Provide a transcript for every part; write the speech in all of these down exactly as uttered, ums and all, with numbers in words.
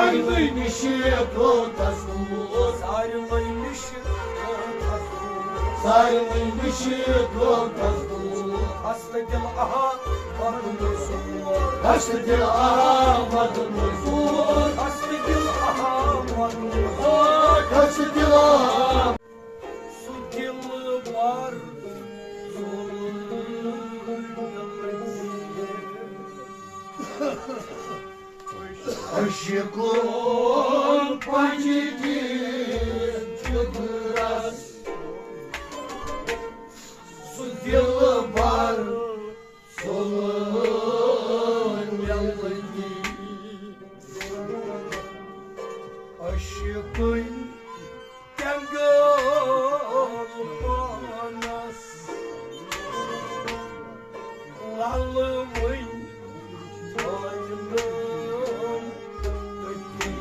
سارنٕے نِشہِ ترٛوو تس دوٗر۔ سارنٕے نِشہِ ترٛوو تس دوٗر۔ سارنٕے نِشہِ ترٛوو تس دوٗر۔ ہستہٕ دِل احمد مزور۔ ہستہٕ دِل احمد مزور۔ ہستہٕ دِل احمد مزور۔ ہستہٕ دِل احمد۔ سُہ دِلبر۔ عشقن پنجہِ دِل جگرس، سُہ دِلبر ژوٚلُن مےٚ لٔگی۔ عشقن تینگل پانس، لالہٕ وٕنۍ تھٲونٲم تٔتی۔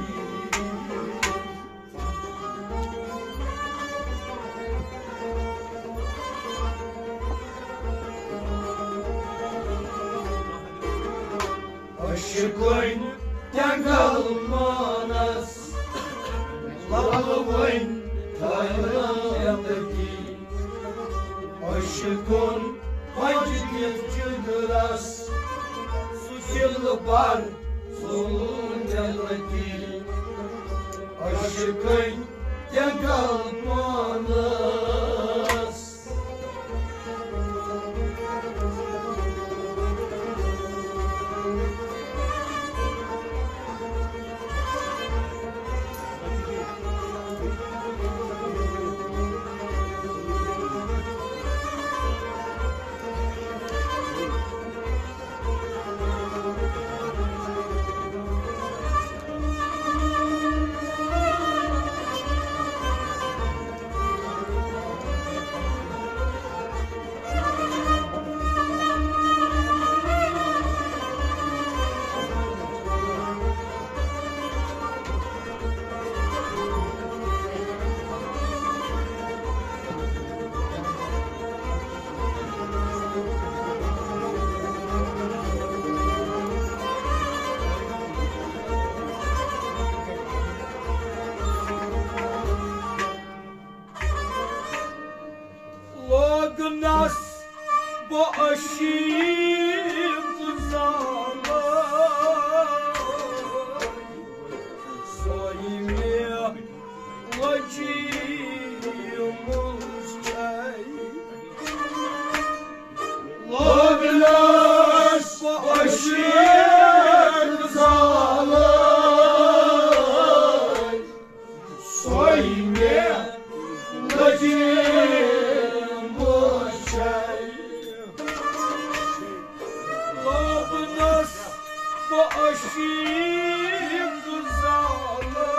عشقن تینگل پانس، لالہٕ وٕنۍ تھٲونٲم تٔتی۔ عشقن پنجہِ دِل جگرس، سُہ دِلبر ژوٚلُن مےٚ لٔگی۔ عشقن تینگل پانس۔ لوگنس بہٕ عشیٖق زالے، سۄے مےٚ لٔجیٖمٕژ چھے۔ لوگنس بہٕ عشیٖق زالے، سۄے مےٚ لٔجیٖمٕژ چھے۔ لوگنس بہٕ عشیٖق زالے،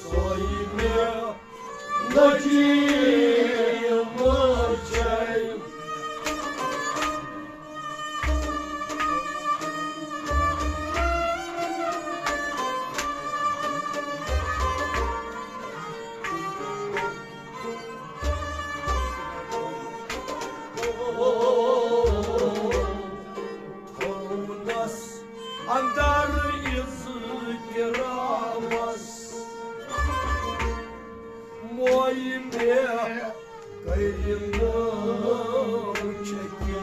سۄے مےٚ لٔجیٖمٕژ چھے۔ تھوونس اندر اضطرابس، موے مےٚ کٔرِنہٕ چکی۔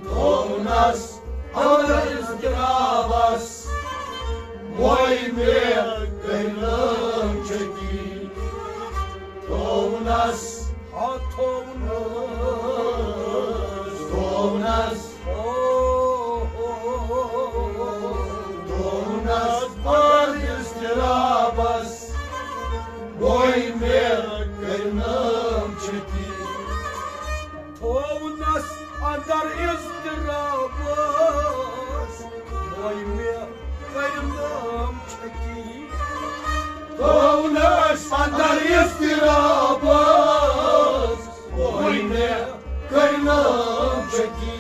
تھوونس اندر اضطرابس، موے مےٚ کٔرِنہٕ چکی۔ تھوونس، آ، تھوونس، تھوونس، او، او، او، او، تھوونس اندر اضطرابس، موے مےٚ کٔرِنہٕ چکی۔ تھوونس اندر اضطرابس، موے مےٚ کٔرِنہٕ چکی۔ تھوونس اندر اضطرابس، موے مےٚ کٔرِنہٕ چکی۔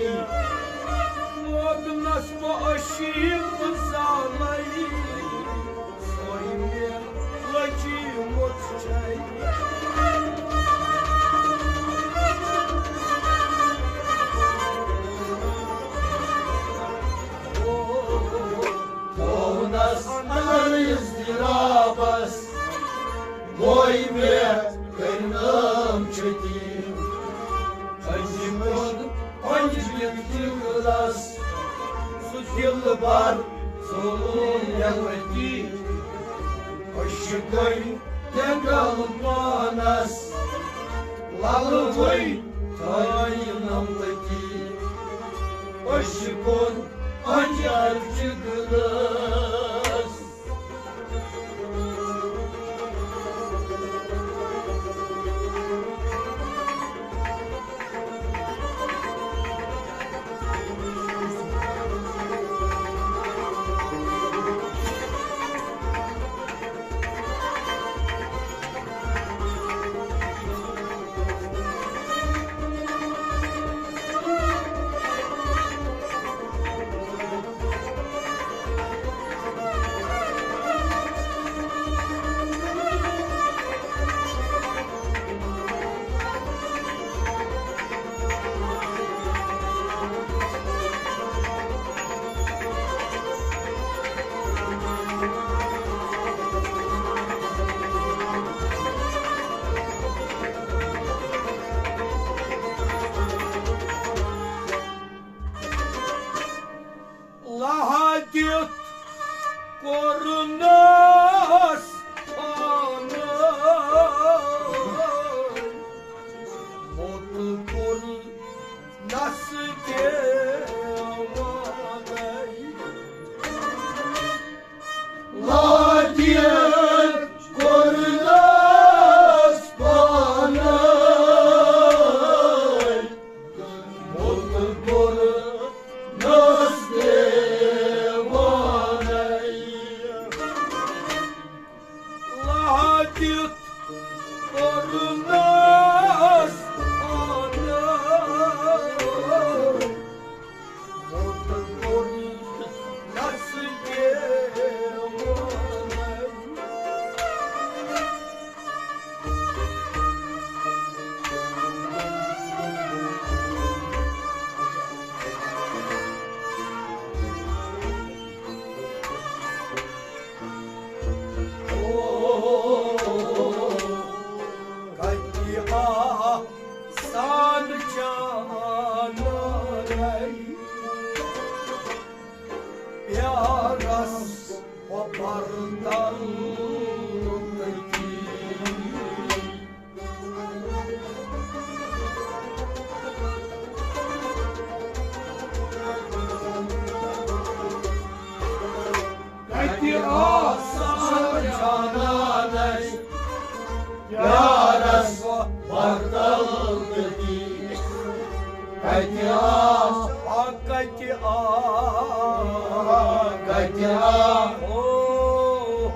لوگنس بہٕ عشیٖق زالے، سۄے مےٚ لٔجیٖمٕژ وٲے مےٚ کٔرۍ نٲم چھٔتی۔ أزیُک پنجہِ دِل جِگرس، سُہ دِلبر ژوٚل مےٚ پٔتی۔ عشقٕے جنگل پانس، للہٕ وٲے تھٲینم پٔتی۔ عشقن پنجہِ دِل جِگرس۔ لہا دِتھ کوٚرنس پانَے، موٚت کوٚرنس دیوانَے۔ لہا دِتھ کوٚرنس پانَے، موٚت کوٚرنس دیوانَے۔ لہا دِتھ کوٚرنس پانَے، موٚت کوٚرنس دیوانَے۔ کتہِ آسان جانانَے پیارس وۄپر تل تٔتی۔ کتہِ آسان جانانَے پیارس وۄپر تل تٔتی۔ کتہِ آس، آ، کتہِ آ، کتہِ آ، او،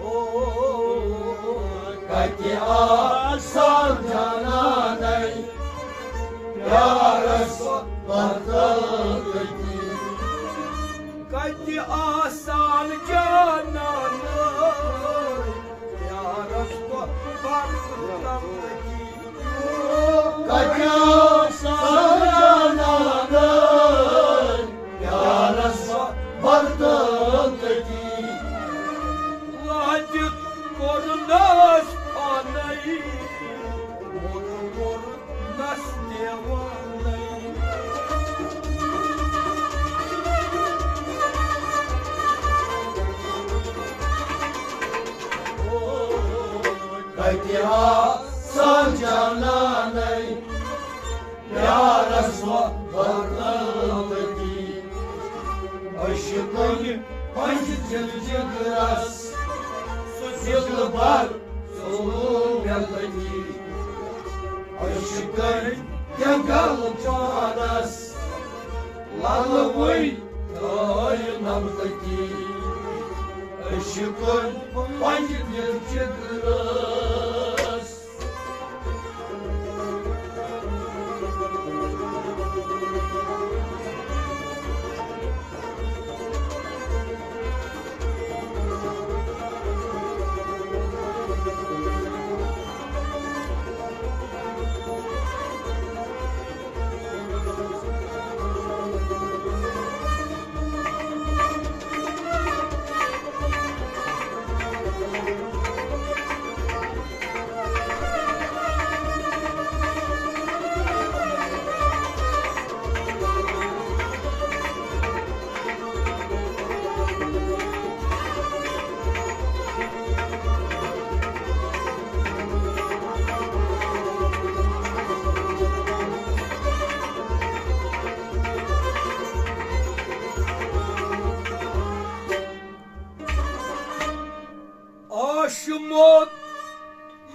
او، کتہِ آسان جانانَے پیارس وۄپر تل تٔتی۔ کتہِ آسان جانانَے پیارس وۄپر تل تٔتی۔ کتہِ آسان جانانَے پیارس وۄپر تل تٔتی۔ لہا دِتھ کوٚرنس پانَے، موٚت کوٚرنس دیوانَے۔ کتہِ آسان جانانَے پیارس وۄپر تل تٔتی۔ عشقٕے پنجہِ دِل جِگرس، سُہ دِلبر ژوٚل مےٚ پٔتی۔ عشقٕے جنگل پانس، للہٕ وٲے تھٲینم تٔتی۔ عشقٕے پنجہِ دِل جِگرس۔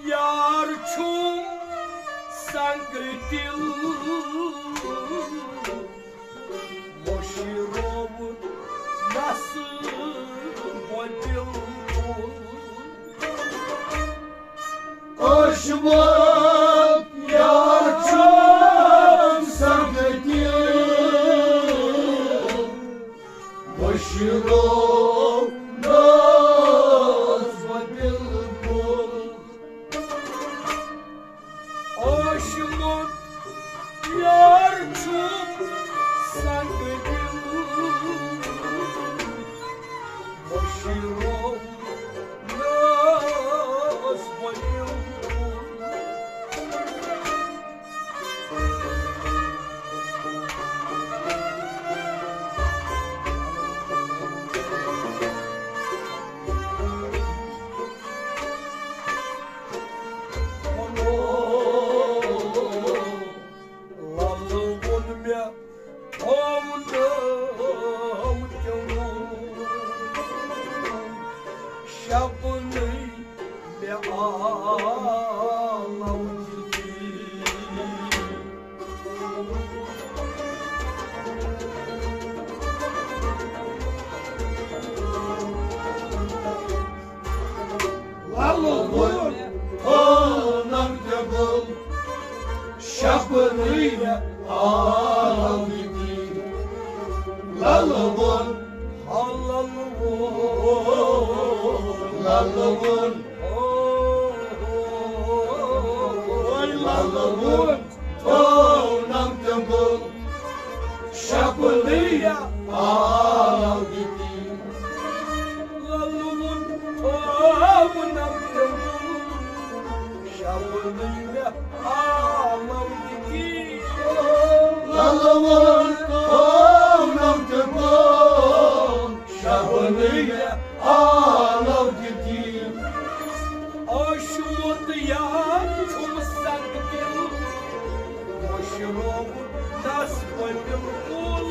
یار چھُم سنگ دِل، مٔشرٲوُن نسہٕ بہٕ بِلکُل۔ عشمت یار چھُم سنگ دِل، مٔشرٲونس بہٕ بِلکُل۔ عشمت یار چھُم سنگ دِل، مٔشرٲونس بہٕ بِلکُل۔ لَلہٕ ووٚن مےٚ، تھوٚو ناو تِمو شبنٕے مےٚ آلو دِتِی۔ لَلہٕ ووٚن، تھوٚو ناو تِمو شبنٕے مےٚ آلو دِتِی۔ لَلہٕ ووٚن، ہا لَلہٕ ووٚن، لَلہٕ ووٚن، اوے لَلہٕ ووٚن، تھوٚو ناو تِمو شبنٕے مےٚ آلو دِتِی۔ لَلہٕ ووٚن، تھوٚو ناو تِمو شبنٕے مےٚ آلو دِتِی۔ لَلہٕ ووٚن، تھوٚو ناو تِمو شبنٕے مےٚ آلو دِتِی۔ عشمت یار چھُم سنگ دِل، مٔشرٲوُن نسہٕ بہٕ بِلکُل۔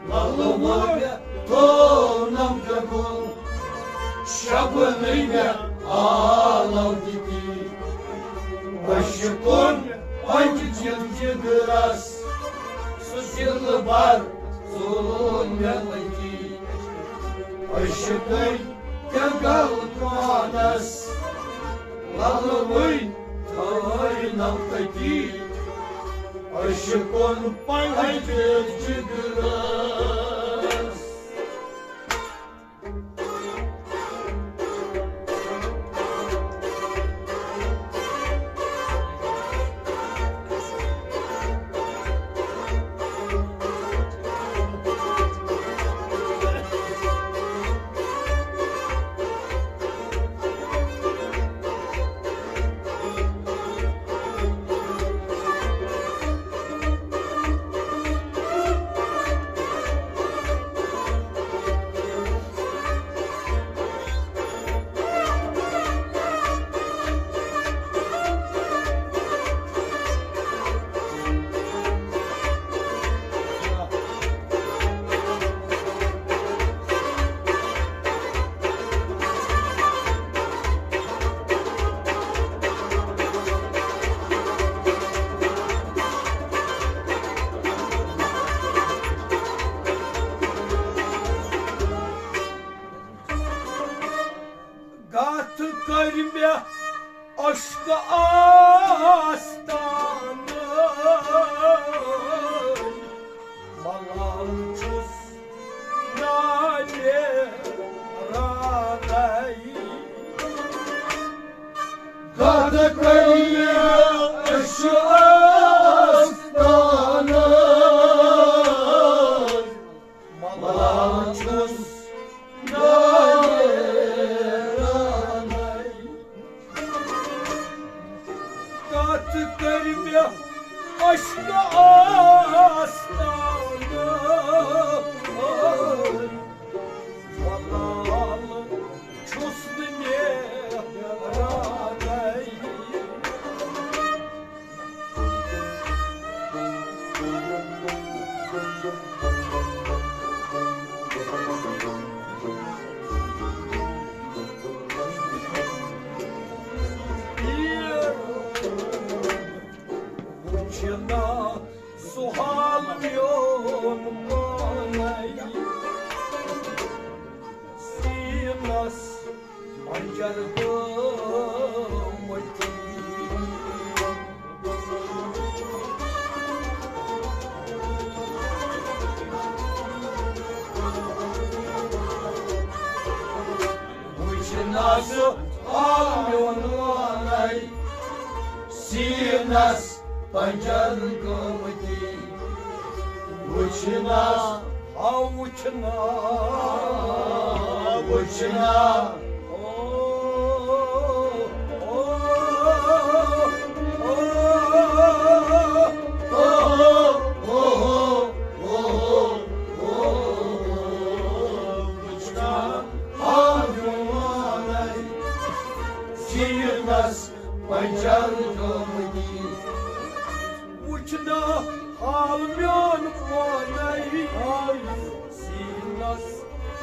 لَلہٕ ووٚن، تھوٚو ناو تِمو شبنٕے مےٚ آلو دِتِی۔ عشقن پنجہِ جگرس، سُہ دلبر ژوٚل مےٚ أتی۔ عشقن تہِ گل پانس، لَلہٕ وٕنۍ تھٲینو تٔتی۔ عشقن پنجہِ جگرس۔ گتھ کٔرۍ مےٚ عشقہٕ آستانہٕ، ملال چھُس نانہِ راتَے۔ گتھ کٔرۍ مےٚ عشقہٕ آستانہٕ، ملال چھُس نانہِ راتَے۔ گتھ کٔرۍ مےٚ عشقہٕ وٕچھنا سُہ حال میون پانے، سیٖنس پنجر گٲمٕتۍ۔ وٕچھنا سُہ آو میون پانے، سیٖنس پنجر گٲمٕتۍ۔ وٕچھنا، آ وٕچھنا، وٕچھنا۔ او، او، او، او، وٕچھنا، آ میون پانے، سیٖنس پنجر گٲمٕتۍ۔ وٕچھنا حال میون پانے، سیٖنس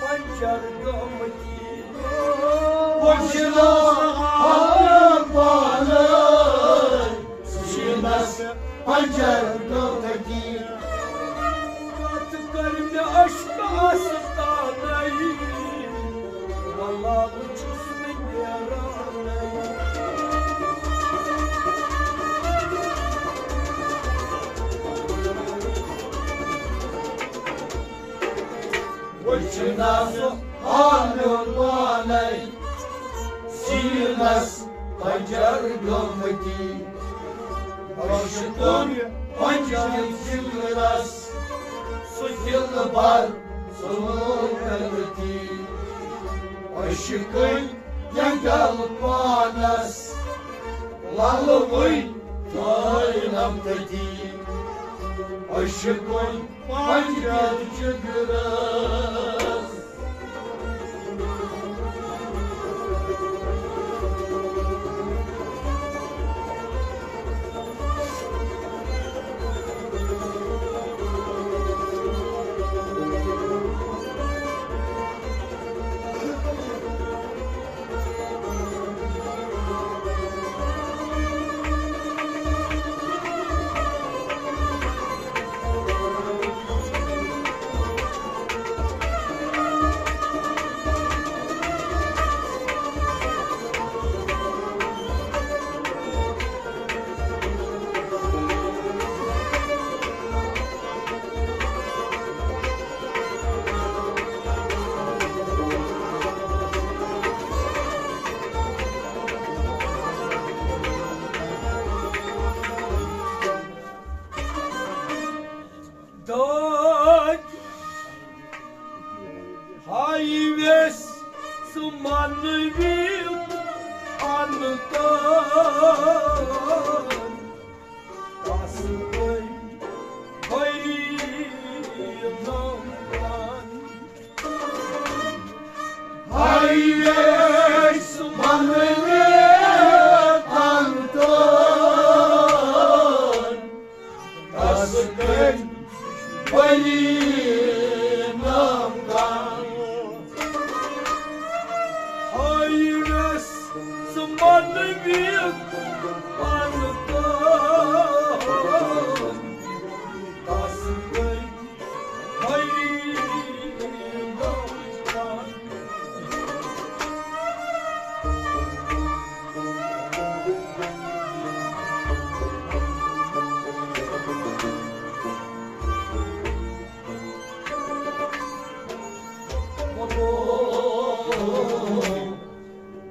پنجر گٲمٕتۍ۔ وٕچھنا حال میون پانے، سیٖنس پنجر گٲمٕتۍ۔ کتھ کر مےٚ عشق آستانے، ملال چھُس نہٕ نیرانٕے۔ وٕچھنا سُہ آو میون پانے، سیٖنس پنجر گٲمٕتۍ۔ عشقن پنجر جگرس، سُہ دلبر سُہ مٲلۍ غلطی۔ عشقن جنجال پانس، للہٕ وٕنۍ تھٲینم تٔتی۔ عشقن پنجر جگرس۔ دٲدۍ ہاے ویس سُہ منوی انتان، تس گٔے بٔری نمبران۔ ہاے ویس منوی انتان، تس گٔے بٔری نمبران۔ ہاے ویس منوی انتان، تس گٔے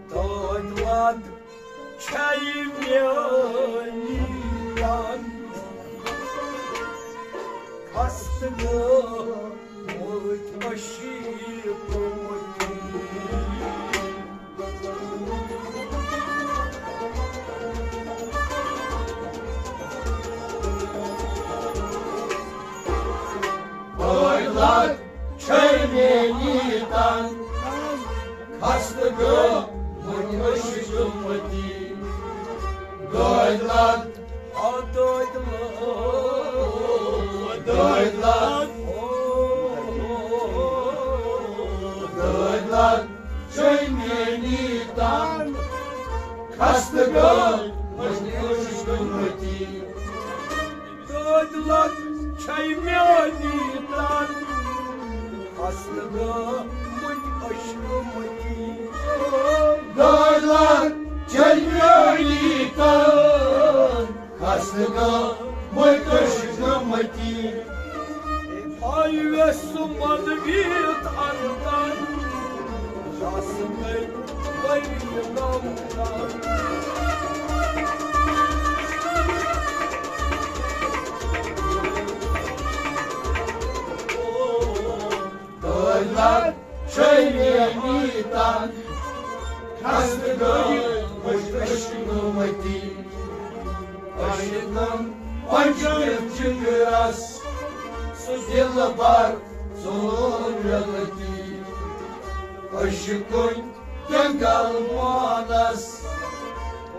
دٲدۍ لد چھے میٲنی تن، خستہٕ گٲمٕتۍ عشیٖق مٔتی۔ دٲدۍ لد چھے میٲنی تن، خستہٕ گٲمٕتۍ عشیٖق مٔتی۔ دٲدۍ لد، آ دٲدۍ لد، دٲدۍ لَت، دٲدۍ لَت چھے میٛٲنی تن، خستہٕ گٲمٕتۍ عشقہٕ مٔتی۔ دٲدۍ لَت چھے میٛٲنی تن، خستہٕ گٲمٕتۍ عشقہٕ مٔتی۔ دٲدۍ لَت چھے میٛٲنی تن، خستہٕ گٲمٕتۍ عشقہٕ مٔتی۔ آیوس سُہ منویت اندر، رس گٔے بٔرۍ غمدار۔ دٲدۍ لَت چھے میٛٲنی تن، خستہٕ گٲمٕتۍ عشقہٕ مٔتی۔ عشقن پنجہِ جگرس، سُہ دلبر ژوٚل مےٚ لٔتی۔ عشقن جنگل پانس،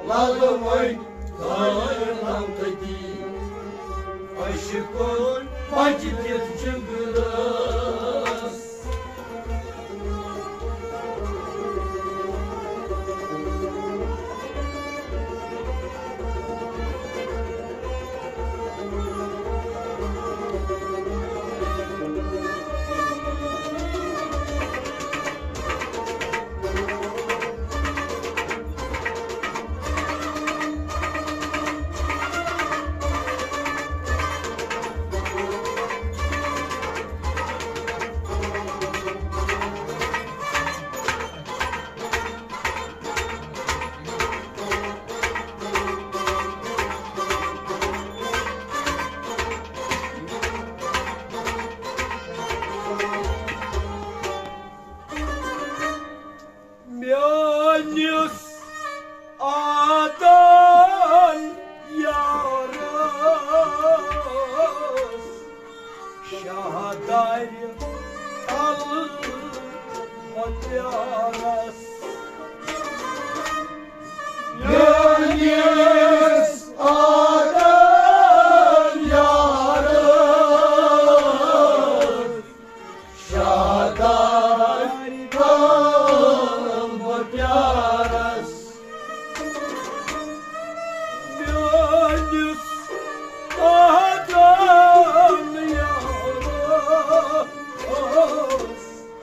لگوٕنۍ تھٲینم تٔتی۔ عشقن پنجہِ جگرس۔ میٲنِس آدن یارس، شاہدارِ تل پیارس۔ میٲنِس آدن یارس، شاہدارِ تل پیارس۔ میٲنِس آدن یارس،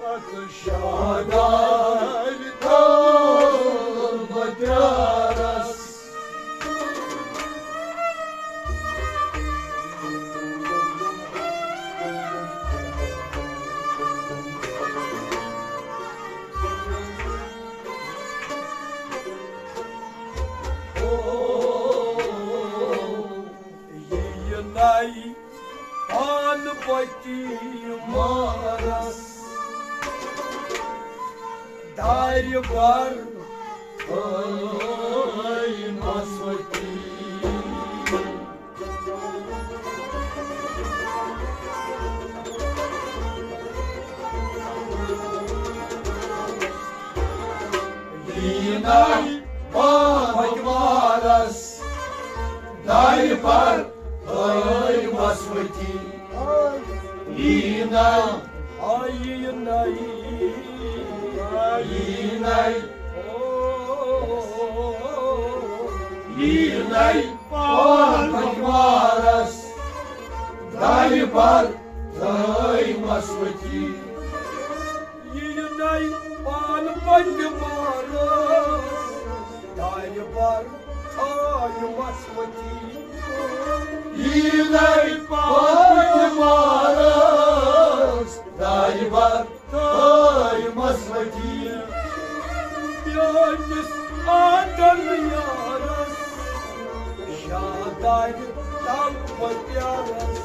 اتھ شاہدارِ تل پیارس۔ یہِ نَے پان پٔتی مارس، دارِ بر ٲے مسوتی۔ یہِ نَے پان پٔتی مارس، دارِ بر ٲے مسوتی۔ یی نَے، آ، یی نَے، یی نَے، او، یی نَے پان پٔتی مارس، دارِ بر ٲے مسوتی۔ یی نَے پان پٔتی مارس، دارِ بر تھٲیمس وتی۔ یی نَے پان پٔتی مارس، دارِ بر تھٲیمس وتی۔ میٲنِس آدن یارس، شاہدارِ تل پیارس۔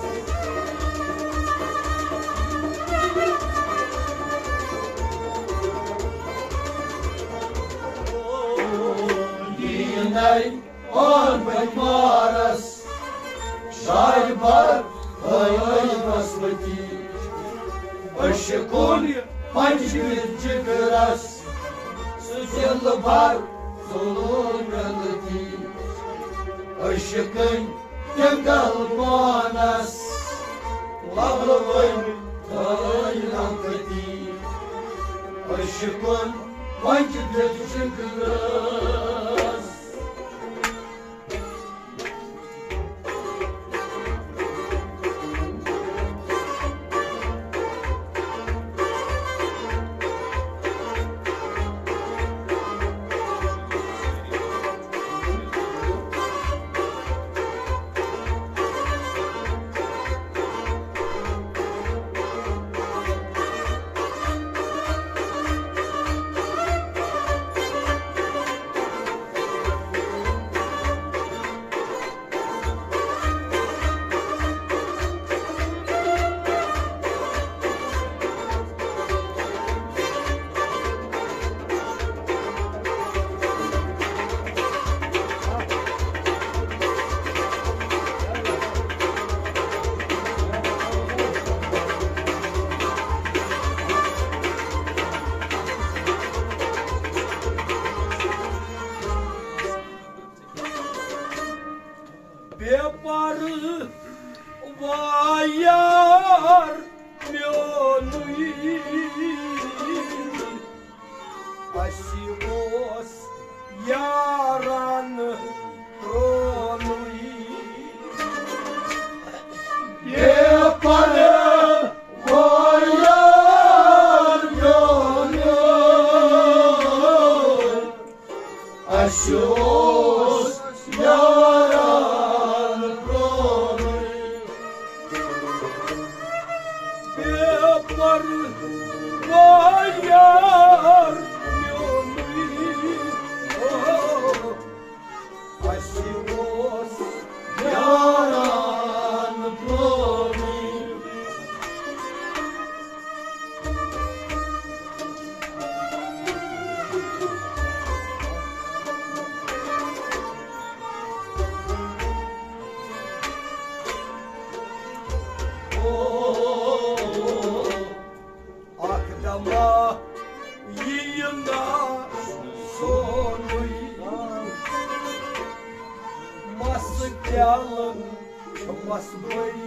یی نَے پان پٔتی مارس، دارِ بر ٲے مسوتی۔ عشقن پنجہِ جگرس، سُہ دلبر ژوٚل مےٚ لٔتی۔ عشقن تینگل پانس، عشقن پنچ دل چھ گرس۔ بے پرواہ یار میونُے، اَسہِ اوس یاران پرونُے۔ بے پرواہ یار میونُے، اَسہِ اوس یاران پرونُے۔ بے پرواہ یار میونُے، او، اَسہِ اوس یاران پرونُے۔ اکھ دما یی نہ سونُے، مس پیالن چھُ مس بٔرۍ۔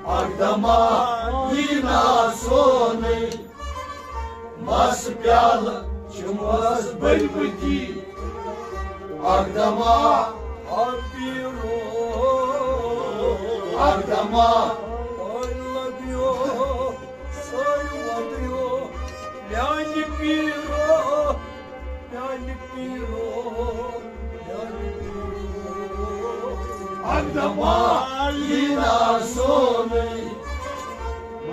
اکھ دما یی نہ سونُے، مس پیالہٕ چھِ مس بٔرمٕتی۔ اکھ دما، اکھ پیٖرو، اکھ دما، سٲے لبیو، سٲے وۄدیو، میانہِ پیٖرو، میانہِ پیٖرو، میانہِ پیٖرو۔ اکھ دما یی نہ سونُے،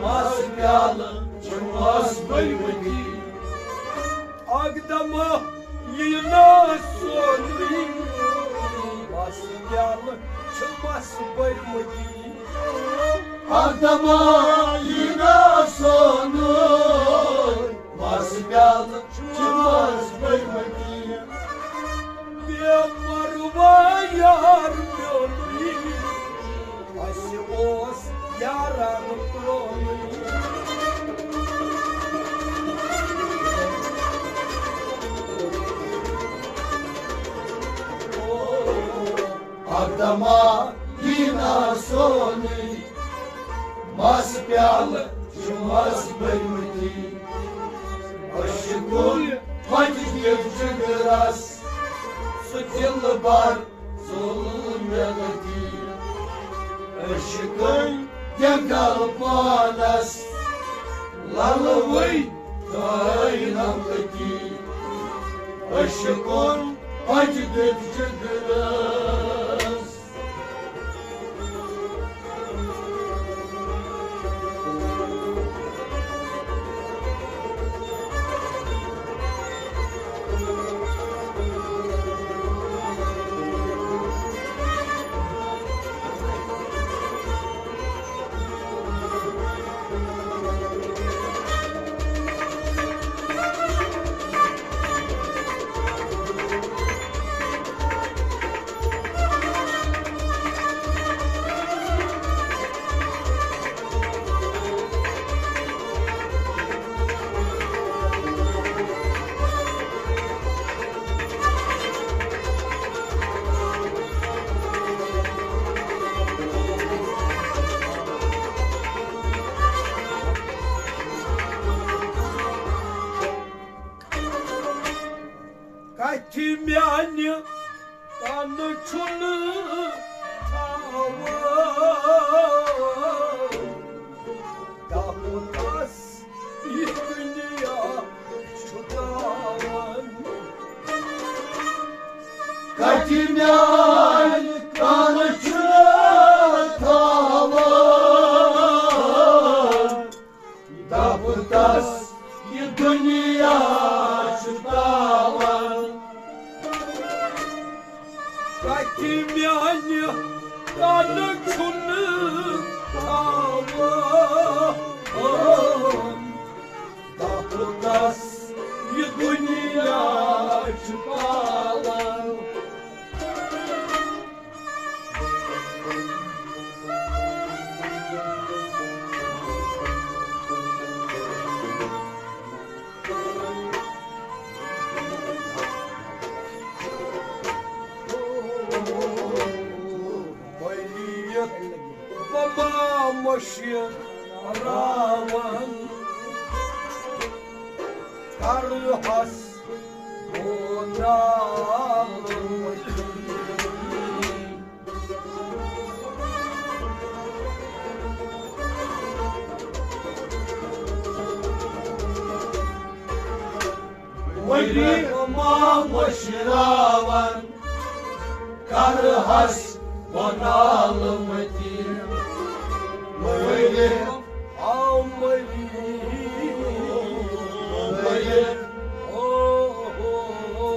مس پیالہٕ چھِ مس بٔرمٕتی۔ اکھ دما یی نہ سونُے، مس پیالہٕ چھِ مس بٔرمٕتی۔ اکھ دما یی نہ سونُے، مس پیالہٕ چھِ مس بٔرمٕتی۔ بے پرواہ یار میونُے، اَسہِ اوس یاران پرونُے۔ اکھ دما یی نہ سونُے، مس پیالہٕ چھِ مس بٔرمٕتی۔ عشقن پنچ دل جگرس، سُہ دلبر ظلم یلتی۔ عشقن دینگل پانس، للوٕے تھٲے نمتی۔ عشقن پنچ دل جگرس۔ اَتھِ میٛانہِ کَنہٕ چھُنہٕ تھاوان، دَپُتَس یہِ دُنیا چھُ تاوان۔ کَتہِ میٛانہِ کَنہٕ چھُنہٕ تھاوان، دَپُتَس یہِ دُنیا چھُ تاوان۔ کَتہِ میٛانہِ کَنہٕ چھُنہٕ تھاوان، دَپُتَس یہِ دُنیا چھُ تاوان۔ بٔلِتھ بہٕ ما مٔشراوَن، کَرٕہَس بہٕ نالہٕ مٔتی۔ ؤلِتھ بہٕ ما مٔشراوَن، کَرٕہَس بہٕ نالہٕ مٔتی۔ ؤلِتھ آو مٔلِتھ، ؤلِتھ، او، او، او،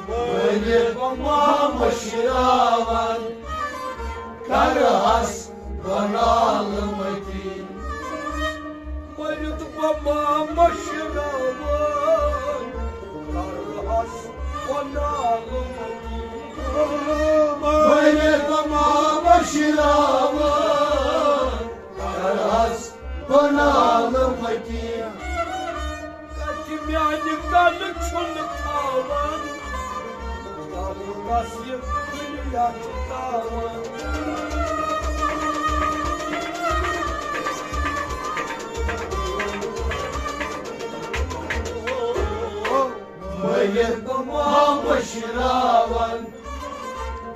ؤلِتھ بہٕ ما مٔشراوَن، کَرٕہَس بہٕ نالہٕ مٔتی۔ ؤلِتھ بہٕ ما مٔشراوَن، کَرٕہَس بہٕ نالہٕ مٔتی۔ ؤلِتھ بہٕ ما مٔشراوَن، کَرٕہَس بہٕ نالہٕ مٔتی۔ کَتہِ میٛانہِ کَنہٕ چھُنہٕ تھاوان، دَپُتَس یہِ دُنیا چھُ تاوان۔ ؤلِتھ بہٕ ما مٔشراوَن،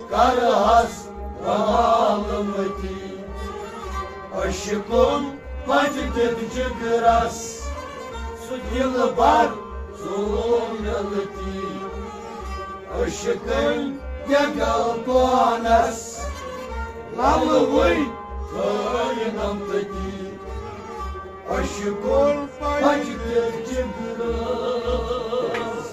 کَرٕہَس بہٕ نالہٕ مٔتی۔ عشقُن پنٛجہِ دِتھ جِگرَس، سُہ دِلبر ژوٚل مےٚ لٔتی۔ عشقٕنۍ تہِ گٔل پانَس، لَلہٕ وٕنۍ تھٲینَم تٔتی۔ عشقُن پنٛجہِ دِتھ جِگرَس۔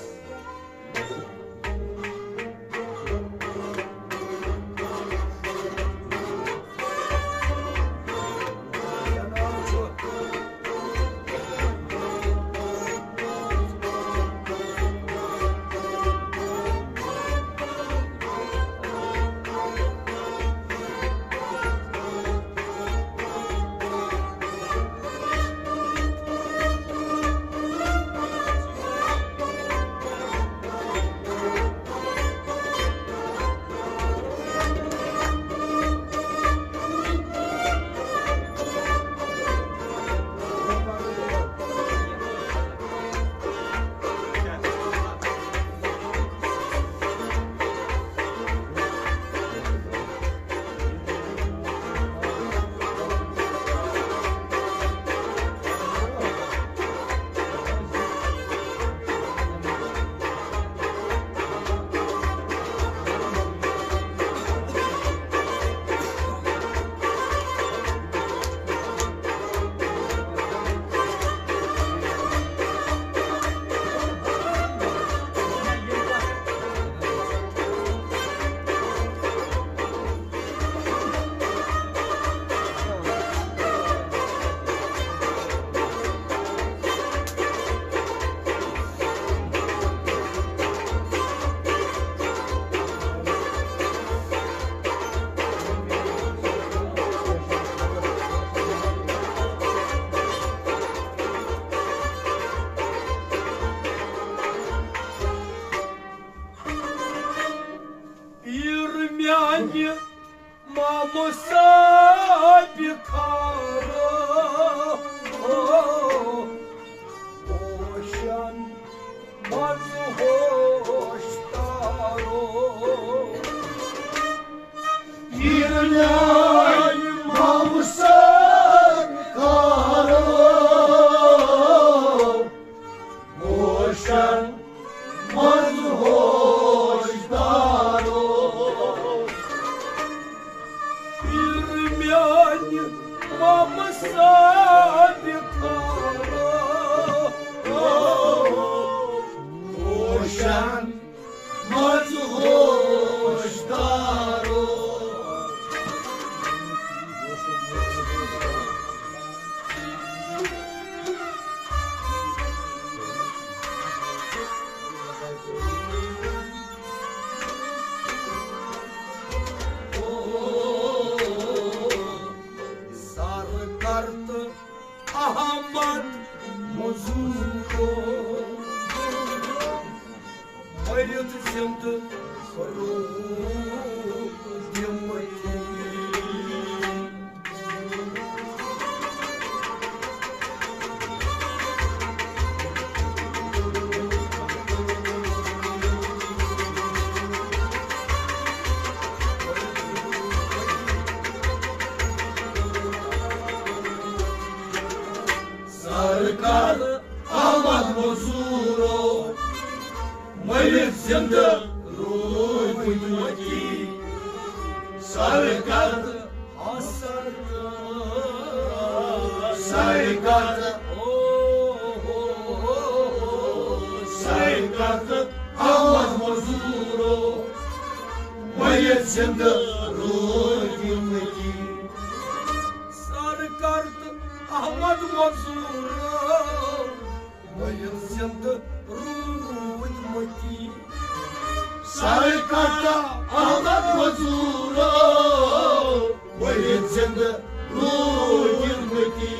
میانہِ مامہٕ سٕنٛدِ خارو، ہوشن منٛز ہوش دارو۔ پھر میانہِ مامہٕ سٕنٛدِ خارو، ہوشن منٛز ہوش دارو۔ سرکار تہٕ احمد مزورو، مٔرِتھ زِندٕ روٗدۍ مٔتی۔ سرکار احمد مزورو، مٔرِتھ زِندٕ روٗدۍ مٔتی۔ سرکار، سرکار، سرکار احمد مزورو، مٔرِتھ زِندٕ روٗدۍ مٔتی۔ سرکار تہٕ احمد مزورو، مٔرِتھ زِندٕ روٗدۍ مٔتی۔ سرکار تہٕ احمد مزورو، مٔرِتھ زِندٕ روٗدۍ مٔتی۔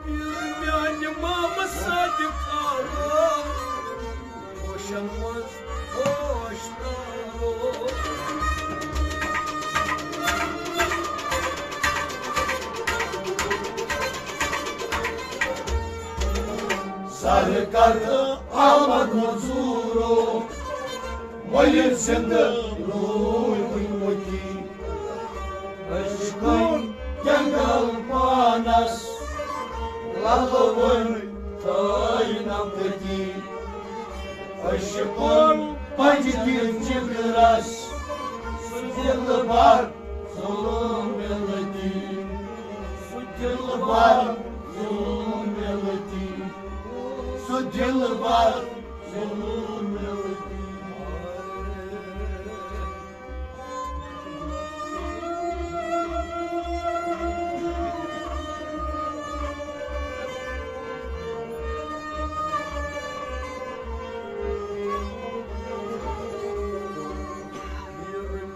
پھر میانہِ مامہٕ سٕنٛدِ خارو، ہوشن منٛز ہوش دارو۔ سرکار احمد مزورو، مٔرِتھ زِندٕ روٗدۍ مٔتی۔ عشقن جنگل پانس، للوٕنۍ تھٲینم تٔتی۔ عشقن پنجہِ دِن جگرس، سُہ دلبر ظلم ملتی۔ سُہ دلبر ظلم ملتی۔ سُہ دلبر ظلم ملتی۔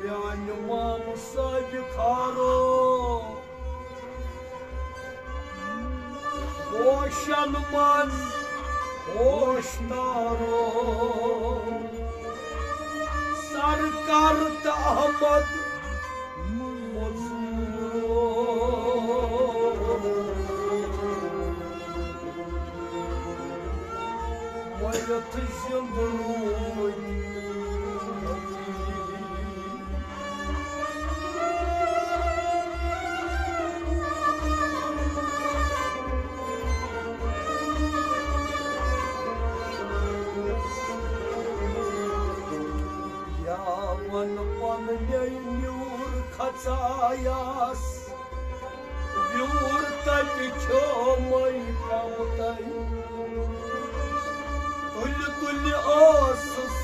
میانہِ مامہٕ سٕنٛدِ خارو، ہوشن منٛز ہوش دارو۔ سرکار تہٕ احمد مزورو، مٔرِتھ زِندٕ روٗدۍ۔ یا ون پننے نیوٗر کھژایس، ویوٗر تتہِ کھیومے پمتَے۔ تُلہِ تُلہِ ٲسٕس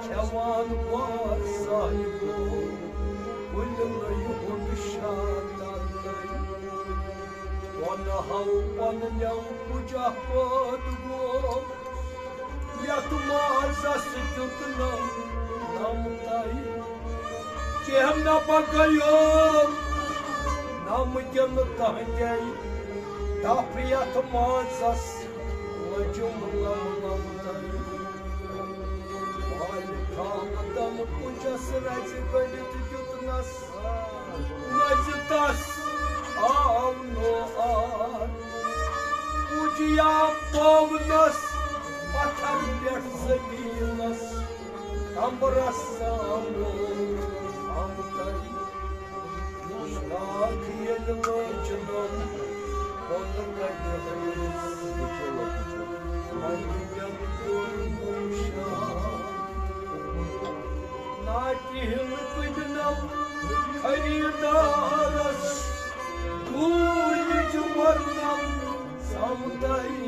کھٮ۪وان بار صاحبو، کُلہِ نٔے ہُنٛد شاہ ترنَے۔ وَنہو پننیو کُجا پٲدٕ گوٚو، یتھ مازس دیُت نم نمتَے۔ کینٛہہ نہ پکیو نم کِنہٕ تہنٛدے، ٹپھ یتھ مازس لٔجُم نم نمتَے۔ مالہِ خامتن کُجس رزِ گٔنڈِتھ دیُتنس، نزِ تس آو نو آر۔ پُجیا پاونس پتھر پٮ۪ٹھ زمینس، کمبرس سامو ہم بیٛاکھ ییٚلہِ لٲجنَم، پوٚت کَتہِ ہٲوِس، وۄنۍ یِم کوٚر نوشان۔ ناٹہِ ہِل کٕننَم خریٖدارَس، ڈوٗنۍ چھِ مَرنَم سَمدَے۔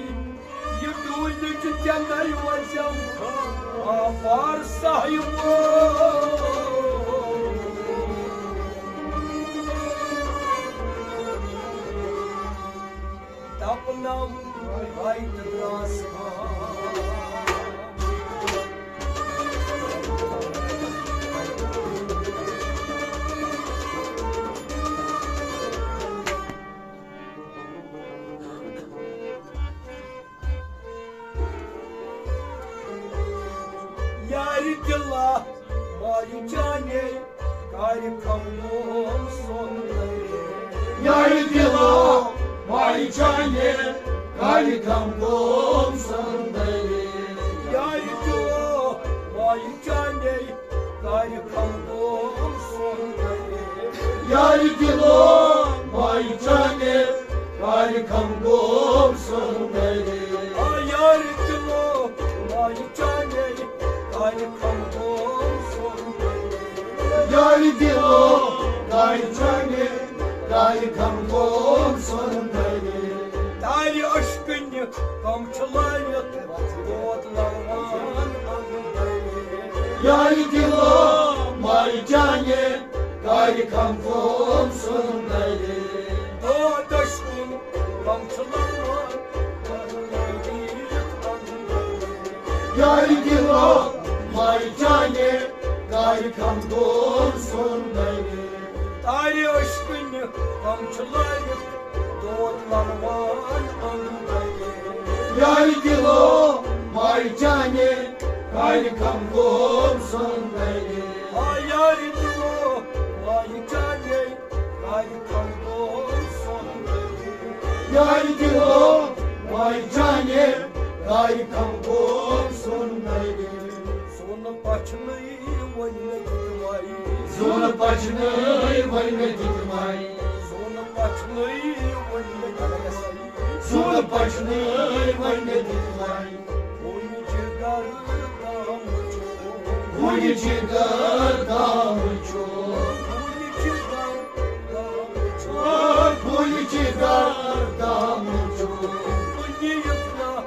یہِ ڈوٗنۍ چھُ چندے وسم باپار صاحب۔ دپنم بھائی تدراس۔ یارِ دِلا، مایہِ چانے، کارِ کم گوم سون دلے۔ یارِ دِلا، مایہِ چانے، کارِ کم گوم سون دلے۔ یارِ دِلا، مایہِ چانے، کارِ کم گوم سون دلے۔ یارِ دِلا، مایہِ چانے، کارِ کم گوم سون دلے۔ آ یارِ دِلا، مایہِ چانے، کارِ کم گوم سون دلے۔ یارِ دِلا، مایہِ چانے، کارِ کم گوم سون دلے۔ تارِ اشکنہِ کم چھِ لٲوِتھ، دود لگوان اندرے۔ یارِ دِلا، مایہِ چانے، کارِ کم گوم سون دلے۔ دود اشکن کم چھِ لگوان اندرے۔ یارِ دِلا، مایہِ چانے، کارِ کم گوم سون دلے۔ تارِ اشکنہِ کم چھِ لٲوِتھ، دود لنوان اندرے۔ یارِ دِلا، مایہِ چانے، کارِ کم گوم سون دلے۔ آ یارِ دِلا، مایہِ چانے، کارِ کم گوم سون دلے۔ یارِ دِلا، مایہِ چانے، کارِ کم گوم سون دلے۔ زُنہٕ پچھنٕے وۄنۍ مےٚ دِتۍ مایہِ۔ زُنہٕ پچھنٕے وۄنۍ مےٚ دِتۍ مایہِ۔ زُنہٕ پچھنٕے وۄنۍ مےٚ دِتۍ مایہِ۔ زُنہٕ پچھنٕے وۄنۍ مےٚ دِتۍ مایہِ۔ کُنہِ جِگر تام وٕچھو۔ کُنہِ جِگر تام وٕچھو۔ کُنہِ جِگر تام وٕچھو۔ کُنہِ جِگر تام وٕچھو۔ کُنہِ یُتھ نہ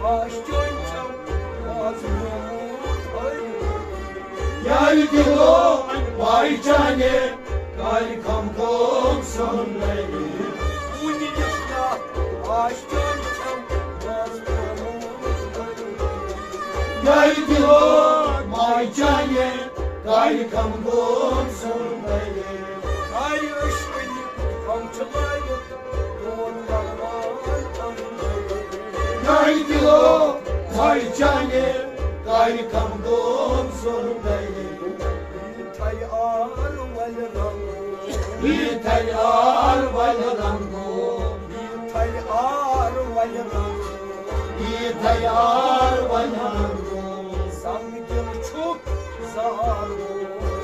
آشیان چھم آز گوٚمُت أرۍ۔ یارِ دِلا، مایہِ چانے، کارِ کم گوم سون دلے۔ وُنہِ یُس نہ آشیان چھم آز گوٚمُت أرۍ۔ یارِ دِلا، مایہِ چانے، کارِ کم گوم سون دلے۔ کارِ اشکنہِ کم چھِ لٲوِتھ، دود لگوان اندرے۔ یارِ دِلا، مایہِ چانے، کارِ کم گوم سون دلے۔ یہِ تھایہِ آر ولہِ رنگو۔ یہِ تھایہِ آر ولہِ رنگو۔ یہِ تھایہِ آر ولہِ رنگو۔ یہِ تھایہِ آر ولہِ رنگو۔ سنگ دِل چھُکھ زالو۔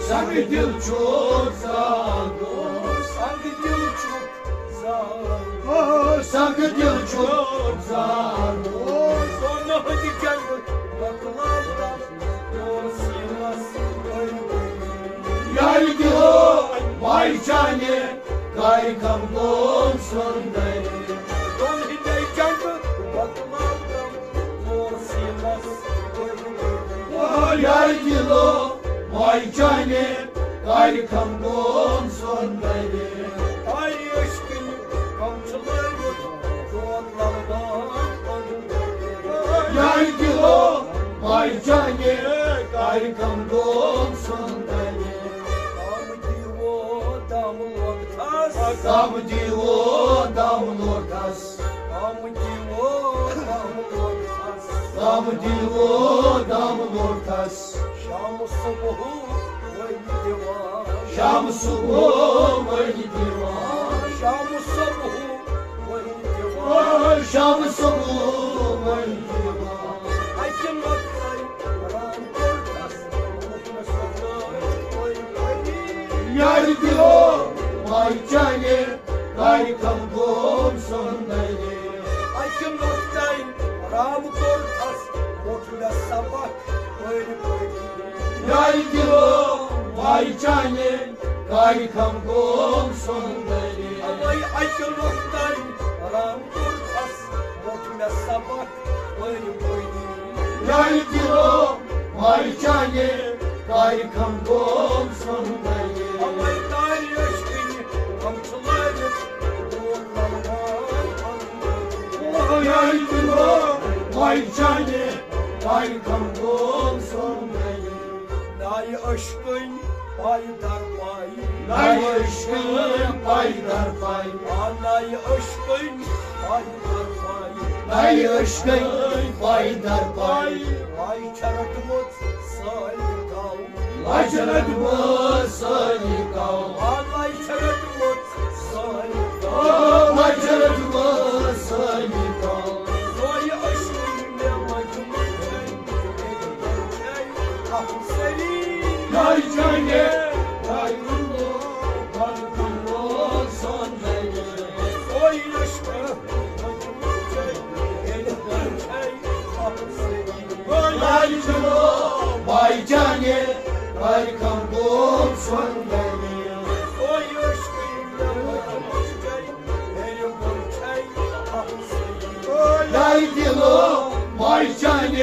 سنگ دِل چھُکھ زالو۔ سنگ دِل چھُکھ زالو۔ آ، سنگ دِل چھُکھ زالو۔ سونہٕ ہٕنٛدِ جنگہٕ مۄکلاو تم، تور سیٖنس ؤلۍ ؤلۍ۔ یارِ دِلا، مایہِ چانے، کارِ کم گوم سون دلے۔ دۄن ہٕنٛدے جنگہٕ مۄکلاو تم، تور سیٖنس ؤلۍ ؤلۍ۔ آ، یارِ دِلا، مایہِ چانے، کارِ کم گوم سون دلے۔ کارِ اشکنہِ کم چھِ لٲوِتھ، دود لگوان اندرے۔ یارِ دِلا، مایہِ چانے، کارِ کم گوم سون دلے۔ کم دیٖوو دم لوگ تھس۔ کم دیٖوو دم لوگ تھس۔ کم دیٖوو دم لوگ تھس۔ کم دیٖوو دم لوگ تھس۔ شام صبح وۄنۍ دِوان۔ شام صبح وۄنۍ دِوان۔ شام صبح وۄنۍ دِوان۔ شام صبح وۄنۍ دِوان۔ اَکہِ نۄقطَے رام کوٚر تس، کوٚر مےٚ سۄ جاے وۄنۍ پری۔ یا قوم سُنٛد دلیٖل۔ اَکہِ نۄقطہٕ رام کوٚر تھس موٚٹ مےٚ سبق پٔرۍ پٔرۍ۔ یاے دِلو ماے چانہِ کارِ کم قوم سُنٛد دلیٖل۔ اَوَے اَکہِ نۄقطہٕ رام کوٚر تھس موٚٹ مےٚ سبق پٔرۍ پٔرۍ۔ یاے دِلو ماے چانہِ کارِ کم قوم سُنٛد دلیٖل۔ اَوَے کارِ عشقٕنۍ کم چھِ لٲوِتھ دود لگان۔ یاے دِلو ماے چانہِ کارِ کم قوم سُنٛد دلیٖل۔ نایہِ عشقٕنۍ پاے در پاے۔ نایہِ عشقٕنۍ پاے در پاے۔ آ، نایہِ عشقٕنۍ پاے در پاے۔ نایہِ عشقٕنۍ پاے در پاے۔ پاے چھےٚ رٔٹمٕژ سٲری کاو۔ پاے چھےٚ رٔٹمٕژ سٲری کاو۔ آ، پاے چھےٚ رٔٹمٕژ سٲری کاو۔ آ، پاے چھےٚ رٔٹمٕژ سٲری کاو۔ سۄے عشقٕنۍ مےٚ منٛز یاے دِلو ماے چانہِ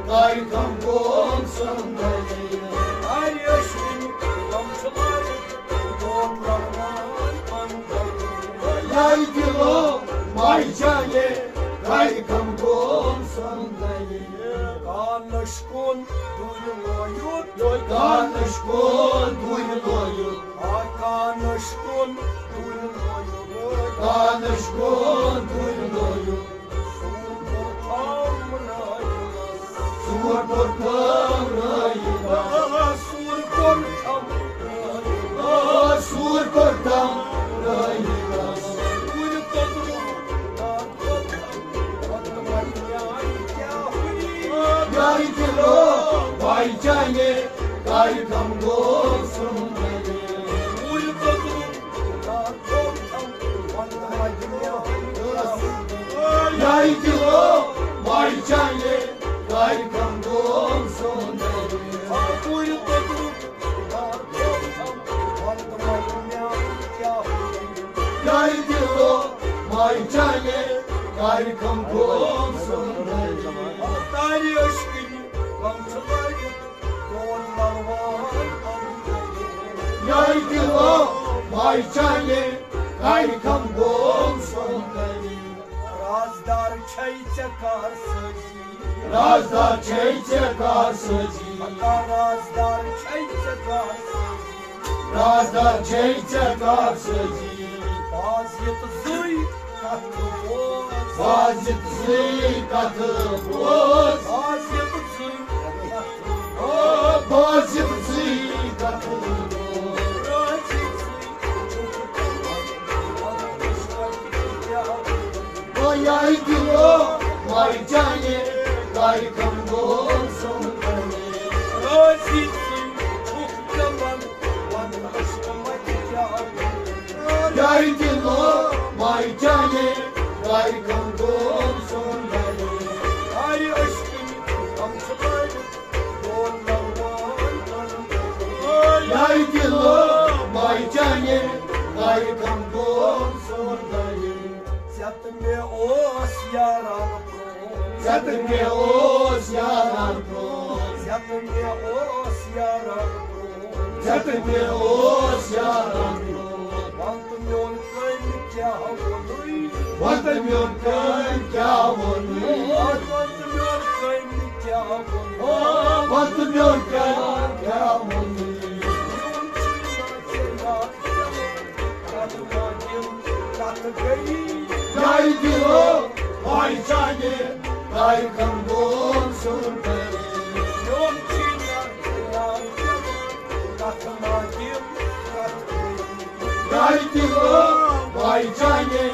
کارِ کم قوم سُنٛد دلیٖل۔ یاے دِلو ماے چانہِ کارِ کم قوم سُنٛد دلیٖل۔ کانش کُن دوٗرِ لٲیِتھ۔ کانش کُن دوٗرِ لٲیِتھ۔ آ، کانش کُن دوٗرِ لٲیِتھ۔ کانش کُن دوٗرِ لٲیِتھ۔ سوٗر کوٚر تھام رٲیِتھ۔ سوٗر کوٚر تھام رٲیِتھ۔ آ، سوٗر کوٚر تھام رٲیِتھ۔ آ، سوٗر کوٚر تھام رٲیِتھ۔ سوٗرِ توٚترُک یاے دِلو ماے چانہِ کارِ کم قوم سُنٛد دلیٖل۔ یاے دِلو ماے چانہِ کارِ کم قوم سُنٛد دلیٖل۔ یاے دِلو ماے چانہِ کارِ کم قوم سُنٛد دلیٖل۔ کارِ عشقٕنۍ کم چھِ لٲگِتھ دود لگوان۔ یاے دِلو ماے چانہِ کارِ کم قوم سُنٛد دلیٖل۔ رازدار چھے ژےٚ کار سٲزی۔ رازدار چھے ژےٚ کار سٲزی۔ ہتا رازدار چھے ژےٚ کار سٲزی۔ رازدار چھے ژےٚ کار سٲزی۔ باز یِتھ زٕے کتھ بوز۔ باز یِتھ زٕے کتھ بوز۔ باز یِتھ زٕے کتھ بوز۔ باز یِتھ زٕے کتھ بوز۔ رازی زٕے یاے دِلو ماے چانہِ کارِ کم قوم سُنٛد دلیٖل۔ رازی سُنٛد چھُکھ دَپان، وَن عشقہٕ مَتہِ کیٛاہ۔ یاے دِلو ماے چانہِ کارِ کم قوم سُنٛد دلیٖل۔ کارِ عشقٕنۍ کم چھِ لٲگِتھ یاے دِلو ماے چانہِ کارِ کم قوم سُنٛد دلیٖل۔ ژےٚ تہٕ مےٚ اوس یاران پرٛون۔ ژےٚ تہٕ مےٚ اوس یاران پرٛون۔ ژےٚ تہٕ مےٚ اوس یاران پرٛون۔ ژےٚ تہٕ مےٚ اوس یاران پرٛون۔ وَن تہٕ میون کٔمۍ کیٛاہ ووٚنُے؟ وَن تہٕ میون کٔمۍ کیٛاہ ووٚنُے؟ وَن تہٕ میون کٔمۍ کیٛاہ ووٚنُے؟ وَن تہٕ میون کٔمۍ کیٛاہ ووٚنُے؟ میون چھُنہٕ ژےٚ یاد پٮ۪وان، کَتھ ما دِل کَتھ گٔیی؟ یاے دِلو ماے چانہِ کارِ کم قوم سُنٛد دلیٖل۔ میون چھُنہٕ ژےٚ یاد پٮ۪وان، کَتھ ما دِل کَتھ گٔیی؟ یاے دِلو ماے چانہِ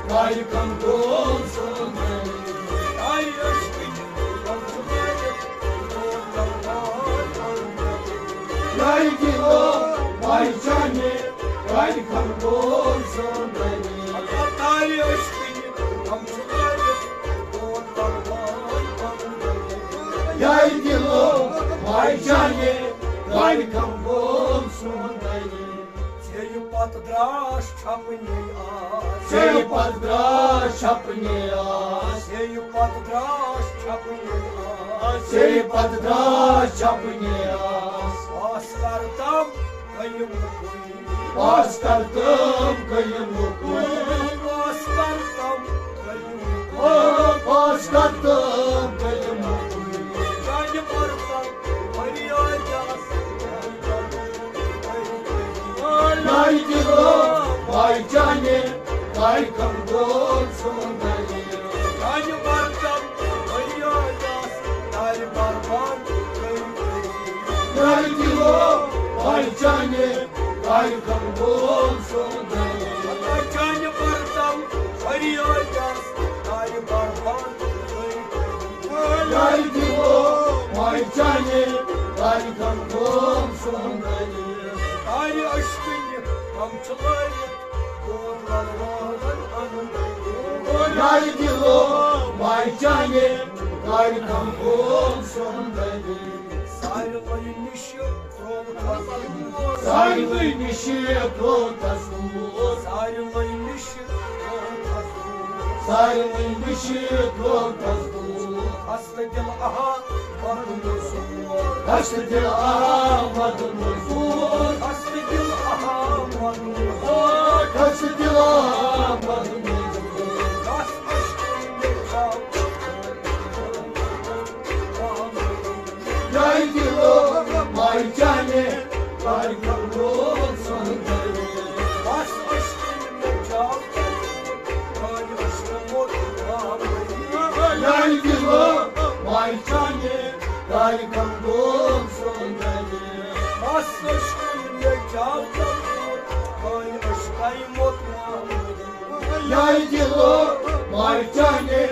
کارِ کم قوم سُنٛد دلیٖل۔ یاے عشقٕنۍ کم چھِ لٲگِتھ دود لگوان۔ یاے دِلو ماے چانہِ کارِ کم قوم سُنٛد دلیٖل۔ چانہِ کارِ کم گوم سون دلیل۔ ژےٚ یہِ پتہٕ دراش چھپنے آس۔ ژےٚ یہِ پتہٕ دراش چھپنے آس۔ ژےٚ یہِ پتہٕ دراش چھپنے آس۔ ژےٚ یہِ پتہٕ دراش چھپنے آس۔ آس کرتم قٲیِم۔ آس کرتم قٲیِم۔ آس کرتم قٲیِم۔ آس کرتم قٲیِم۔ چانہِ برتم فریاد آس۔ ناے دِلو، ماے چانہِ، کارِ کم گوم سون دلیل۔ چانہِ برتم فریاد آس، نارِ برباد کٔرۍ۔ ناے دِلو، ماے چانہِ، کارِ کم گوم سون دلیل۔ چانہِ برتم فریاد آس، نارِ برباد کٔرۍ۔ ناے دِلو، ماے چانہِ، کارِ کم گوم سون دلیل۔ کارِ عشقٕنۍ کم چھِ لٲرِتھ، دود لگاوان اندر۔ ناے دِلو، ماے چانہِ، کارِ کم گوم سون دلیل۔ سارنٕے نِشہِ ترٛوو تس دوٗر۔ سارنٕے نِشہِ ترٛوو تس دوٗر۔ سارنٕے نِشہِ ترٛوو تس دوٗر۔ سارنٕے نِشہِ ترٛوو تس دوٗر۔ ہست دِل احا مدن زور۔ ہست دِل احا مدن زور۔ ہست دِل احا مدن زور۔ ہست دِل احا مدن زور۔ دس عشقن مےٚ چھا ناے دِلو، ماے چانہِ، کارِ کم گوم سون دلیل۔ بس عشقن مےٚ چھا ناے دِلو، ماے چانہِ، کارِ کم گوم سون دلیل۔ بس عشقن مےٚ چھا ناے عشقے موت محمد۔ ناے دِلو، ماے چانہِ،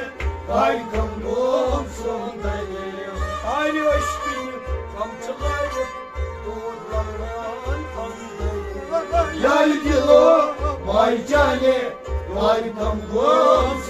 کارِ کم گوم سون دلیل۔ کارِ عشقٕنۍ کم چھِ لٲرِتھ، دود لگان اندر۔ ناے دِلو، ماے چانہِ، کارِ کم گوم